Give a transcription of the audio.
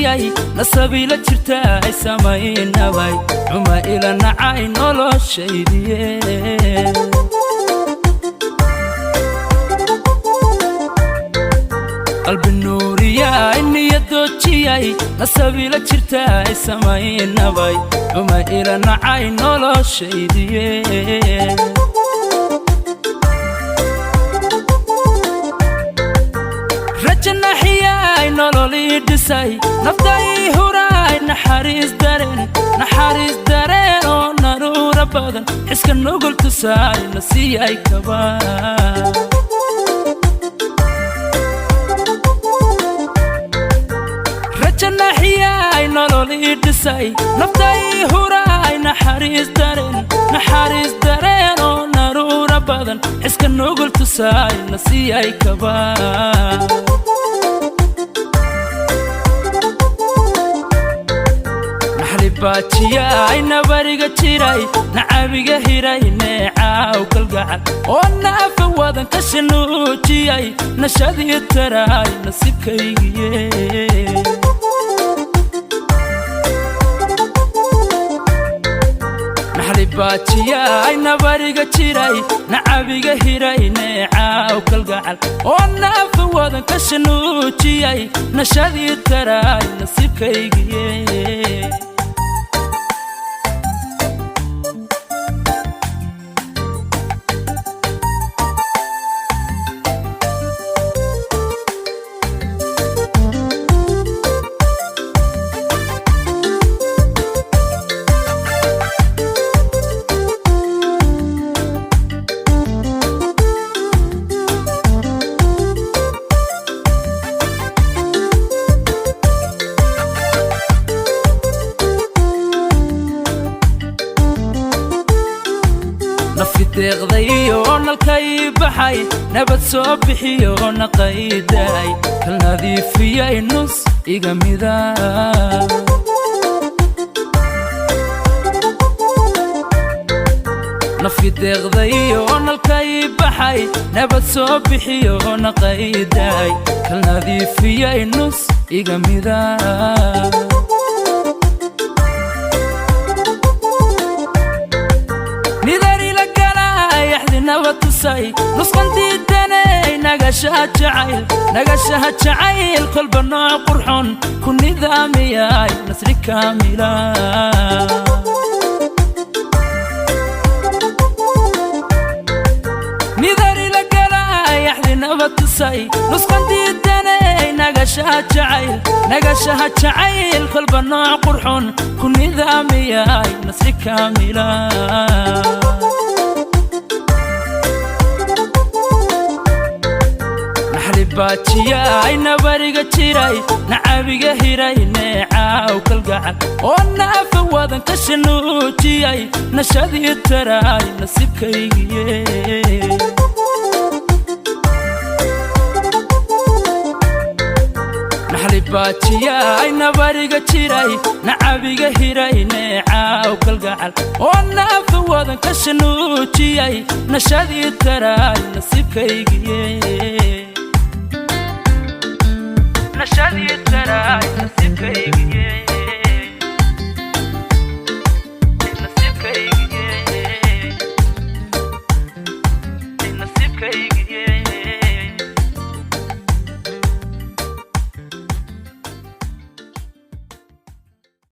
Doojiyay nasabiila jirta ay samaynabay xuma ila nacay noloshaydiye. Qalbi nuuriyay niyadoojiyay nasabiila jirta ay samaynabay xuma ila nacay noloshaydiye. Rajanaxiyay nololii dhisay naftai huraay naxariis dareen, naxariis dareen oo naruura badan xiska nugul tusaay nasiiyay kaba. Rajanaxiyay nololii dhisay naftai huraay naxariis dareen, naxariis dareen oo naruura badan xiska nugul tusaay nasiiyay kaba. Baajiyay nabariga jiray nacabiga hiray neecaaw kalgacal oo naafa wadan ka shanuujiyay nashadii taraay nasiibkaygiye. Naxlibaajiyay nabariga jiray nacabiga hiray neecaaw kalgacal oo naafa wadan ka shanuujiyay nashadii taraay nasiibkaygiye. Nafi deeqday oo nalkay baxay nabad soo bixiyo naqaydaay kal nadiifiyay nus iga mida. Nafi deeqday oo nalkay baxay nabad soo bixiyo naqaydaay kal nadiifiyay nus iga mida. Nidarila galay axdinaba tusay nusqandiidaney nagashaha jacayl, nagashaha jacayl kolba nooc qurxon ku nidaamiyay nasri kaamila. Nidarila galay axdinaba tusay nusqandiidaney nagashaha jacayl, nagashaha jacayl kolba nooc qurxon ku nidaamiyay nasri kaamila. Naxlibaajiyay nabariga jiray nacabiga hiray neecaaw kalgacal oo naafa wadan ka shanuujiyay nashadii taraay nasiibkaygiye. Naxlibaajiyay nabariga jiray nacabiga hiray neecaaw kalgacal oo naafa wadan ka shanuujiyay nashadii taraay nasiibkaygiye. Nashadii